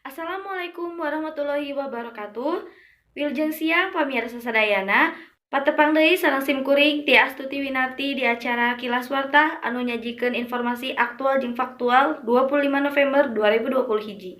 Assalamualaikum warahmatullahi wabarakatuh. Wilujeng siang, pamirsa sadayana. Patepang deui sareng sim kuring Tia Astuti Winarti di acara Kilas Warta anu nyajikeun informasi aktual jeung faktual 25 November 2020 hiji.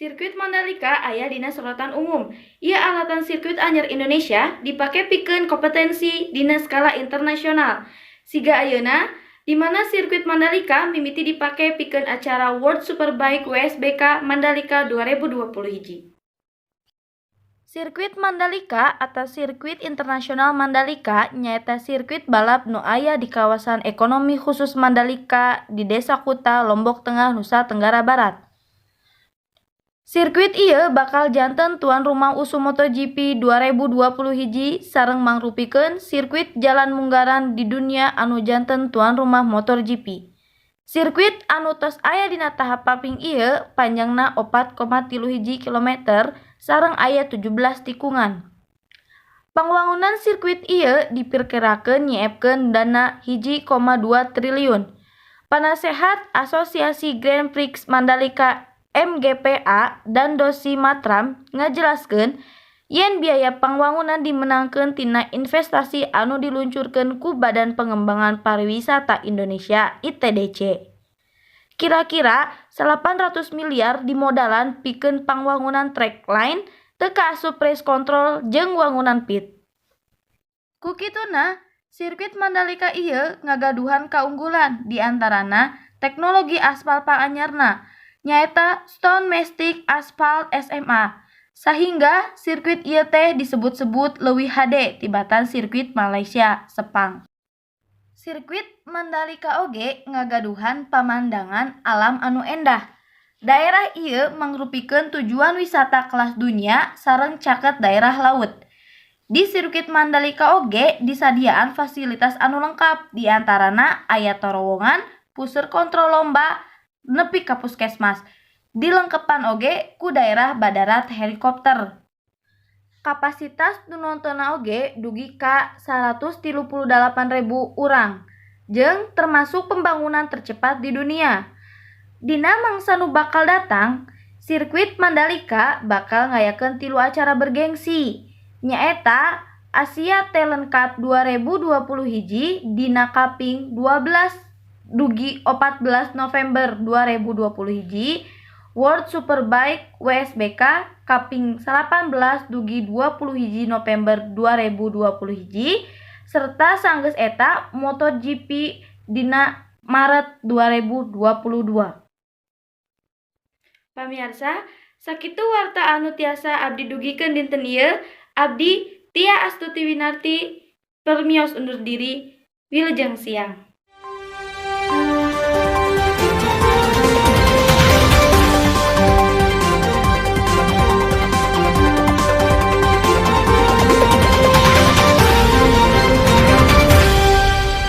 Sirkuit Mandalika aya dina sorotan umum. Ieu alatan sirkuit anyar Indonesia dipake pikeun kompetensi dina skala internasional. Siga ayeuna, di mana sirkuit Mandalika mimiti dipake pikeun acara World Superbike WSBK Mandalika 2020 hiji. Sirkuit Mandalika atau Sirkuit Internasional Mandalika nyaeta sirkuit balap nu aya di kawasan ekonomi khusus Mandalika di Desa Kuta, Lombok Tengah, Nusa Tenggara Barat. Sirkuit ieu bakal janten tuan rumah usum MotoGP 2020 hiji sareng mangrupikeun sirkuit jalan munggaran di dunia anu janten tuan rumah MotoGP. Sirkuit anu tos aya dina tahap paving ieu panjangna 4,31 kilometer sareng aya 17 tikungan. Pangwangunan sirkuit ieu dipirkirakeun nyiepkeun dana 1,2 triliun. Panasehat Asosiasi Grand Prix Mandalika MGPA dan Dosi Matram ngajelaskeun yen biaya pangwangunan dimenangkeun tina investasi anu diluncurkeun ku Badan Pengembangan Pariwisata Indonesia ITDC. Kira-kira 800 miliar dimodalan pikeun pangwangunan track line teu kaasup race control jeung wangunan pit. Ku kituna, sirkuit Mandalika ieu ngagaduhan kaunggulan, diantarana teknologi aspal paanyarna, nyaeta Stone Mastic Asphalt SMA, sahingga sirkuit ieu teh disebut-sebut leuwih hade tibatan sirkuit Malaysia Sepang. Sirkuit Mandalika oge ngagaduhan pamandangan alam anu endah. Daerah ieu mangrupikeun tujuan wisata kelas dunia sareng caket daerah laut. Di sirkuit Mandalika oge disadiaan fasilitas anu lengkap, diantarana aya torowongan, puseur kontrol lomba, nepi ka puskesmas. Dilengkepan oge ku daerah badarat helikopter. Kapasitas nu nontonna oge dugi ka 138.000 urang, jeung termasuk pembangunan tercepat di dunia. Dina mangsa nu bakal datang, sirkuit Mandalika bakal ngayakeun tilu acara bergengsi, nyaeta Asia Talent Cup 2020 hiji dina kaping 12 dugi 14 November 2020 hiji, World Superbike WSBK kaping 18 dugi 20 hiji November 2020 hiji, serta sanggeus eta MotoGP dina Maret 2022. Pamiarsa, sakitu warta anu tiasa abdi dugikeun dinten ieu. Abdi Tia Astuti Winarti permios undur diri. Wilujeng siang.